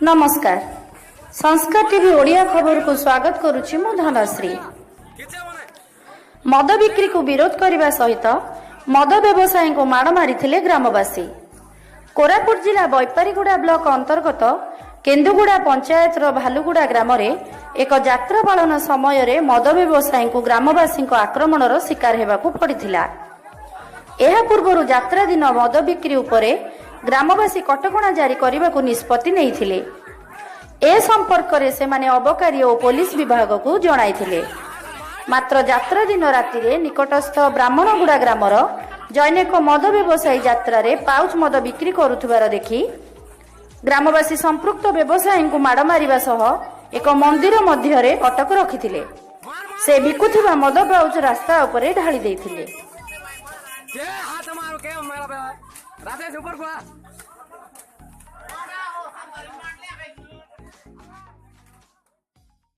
ନମସ୍କାର, ସଂସ୍କାର ଟିଭି ଓଡ଼ିଆ ଖବରକୁ ସ୍ୱାଗତ କରୁଛି ମୁଁ ଧନଶ୍ରୀ। ମଦ ବିକ୍ରିକୁ ବିରୋଧ କରିବା ସହିତ ମଦ ବ୍ୟବସାୟୀଙ୍କୁ ମାଡ଼ ମାରିଥିଲେ ଗ୍ରାମବାସୀ। କୋରାପୁଟ ଜିଲ୍ଲା ବୈପାରିଗୁଡ଼ା ବ୍ଲକ ଅନ୍ତର୍ଗତ କେନ୍ଦୁଗୁଡ଼ା ପଞ୍ଚାୟତର ଭାଲୁଗୁଡ଼ା ଗ୍ରାମରେ ଏକ ଯାତ୍ରା ପାଳନ ସମୟରେ ମଦ ବ୍ୟବସାୟୀଙ୍କୁ ଗ୍ରାମବାସୀଙ୍କ ଆକ୍ରମଣର ଶିକାର ହେବାକୁ ପଡ଼ିଥିଲା। ଏହା ପୂର୍ବରୁ ଯାତ୍ରା ଦିନ ମଦ ବିକ୍ରି ଉପରେ ଗ୍ରାମବାସୀ କଟକଣା ଜାରି କରିବାକୁ ନିଷ୍ପତ୍ତି ନେଇଥିଲେ। ଏ ସମ୍ପର୍କରେ ସେମାନେ ଅବକାରୀ ଓ ପୋଲିସ ବିଭାଗକୁ ଜଣାଇଥିଲେ। ମାତ୍ର ଯାତ୍ରା ଦିନ ରାତିରେ ନିକଟସ୍ଥ ବ୍ରାହ୍ମଣଗୁଡ଼ା ଗ୍ରାମର ଜନୈକ ମଦ ବ୍ୟବସାୟୀ ଯାତ୍ରାରେ ପାଉଚ୍ ମଦ ବିକ୍ରି କରୁଥିବାର ଦେଖି ଗ୍ରାମବାସୀ ସମ୍ପୃକ୍ତ ବ୍ୟବସାୟୀଙ୍କୁ ମାଡ଼ ମାରିବା ସହ ଏକ ମନ୍ଦିର ମଧ୍ୟରେ ଅଟକ ରଖିଥିଲେ। ସେ ବିକୁଥିବା ମଦ ପାଉଚ୍ ରାସ୍ତା ଉପରେ ଢାଳି ଦେଇଥିଲେ। के हाथ मारो के मेरा पे। राजेश, ऊपर को आ।